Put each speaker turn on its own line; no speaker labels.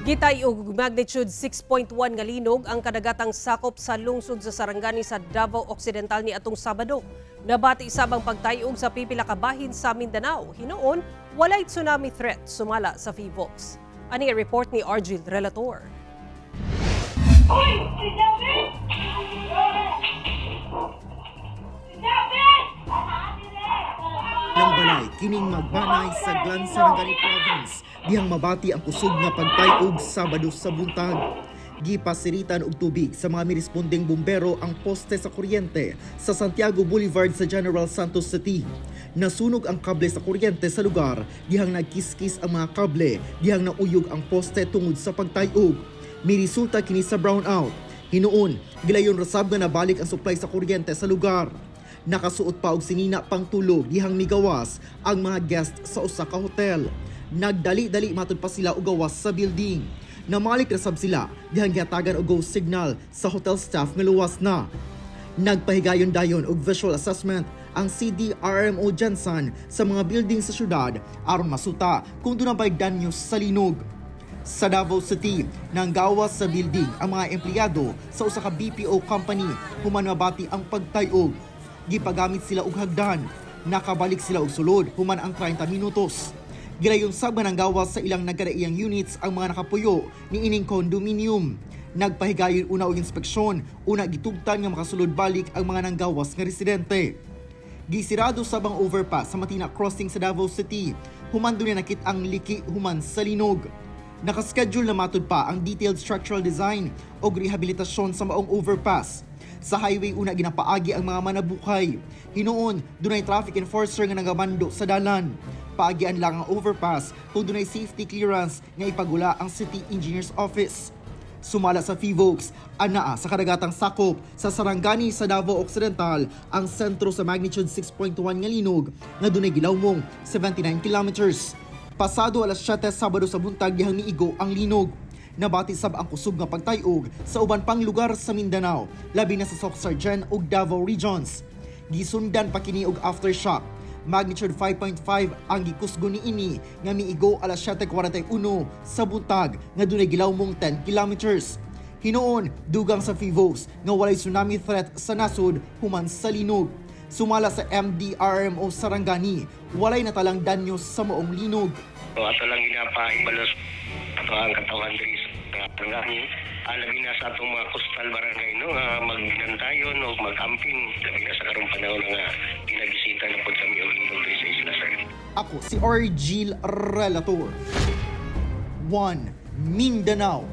Gitay og magnitude 6.1 nga linog ang kadagatang sakop sa lungsod sa Sarangani sa Davao Occidental ni atong Sabado. Nabati sab ang pagtayog sa pipila ka bahin sa Mindanao. Hinuon, walay tsunami threat sumala sa PHIVOLCS. Ani ang report ni Argil Relator.
Ng balay kining magbanay sa Glan, Sarangani Province dihang mabati ang kusog nga pagtayog Sabado sa buntag. Gipasiritan og tubig sa mga mirespondeng bumbero ang poste sa kuryente sa Santiago Boulevard sa General Santos City. Nasunog ang kable sa kuryente sa lugar dihang nagkiskis ang mga kable dihang nauyog ang poste tungod sa pagtayog. Miresulta kini sa brownout. Hinuon, gilayon rasab nga nabalik ang supply sa kuryente sa lugar. Nakasuot pa og sinina pangtulog dihang migawas ang mga guest sa usa ka hotel. Nagdali-dali matud pa sila og gawas sa building. Namalik rasab sila dihang gihatagan og go signal sa hotel staff nga luwas na. Nagpahigayon dayon og visual assessment ang CDRMO Jensen sa mga building sa syudad aron masuta kung doon ba'y danyo sa linog. Sa Davao City, nanggawas sa building ang mga empleyado sa usa ka BPO company human mabati ang pagtayog. Gipagamit sila og hagdan. Nakabalik sila og sulod human ang 30 minutos. Gilayon sab nga nanggawas sa ilang nagkadaiyang units ang mga nakapuyo ni ining condominium. Nagpahigayon una og inspeksyon, una gitugtan nga makasulod balik ang mga nanggawas nga residente. Gisirado sab ang overpass sa Matina Crossing sa Davao City. Human dunay nakit ang liki human sa linog. Nakaschedule na matud pa ang detailed structural design o rehabilitasyon sa maong overpass. Sa highway una ginapaagi ang mga manabukay. Hinuon, dunay traffic enforcer nga nagamando sa dalan. Paagian lang ang overpass kung dunay safety clearance nga ipagula ang City Engineer's Office. Sumala sa PHIVOLCS, anaa sa kadagatang sakop sa Sarangani sa Davao Occidental ang sentro sa magnitude 6.1 nga linog nga dunay gilawmong 79 kilometers. Pasado alas 7 Sabado sa buntag dihang niigo ang linog. Nabati sab ang kusog nga pagtayog sa uban pang lugar sa Mindanao, labi na sa Soccsksargen ug Davao regions. Gisundan pa kini og aftershock. Magnitude 5.5 ang gikusgo niini nga miigo alas 7:41 sa buntag nga dunay gilawmong 10 kilometers. Hinuon, dugang sa PHIVOLCS nga walay tsunami threat sa nasod human sa linog. Sumala sa MDRMO Sarangani, walay natalang danyo sa maong linog.
So, ato lang ginapahibalos ato ang katawhan diri sa Sarangani, labi na sa atong mga coastal barangay no, nga magbinantayon o mag-camping, labi na sa karong panahon nga ginagisita na pod kami og linog diri sa isla, sir.
Ako si Argil Relator. 1 Mindanao.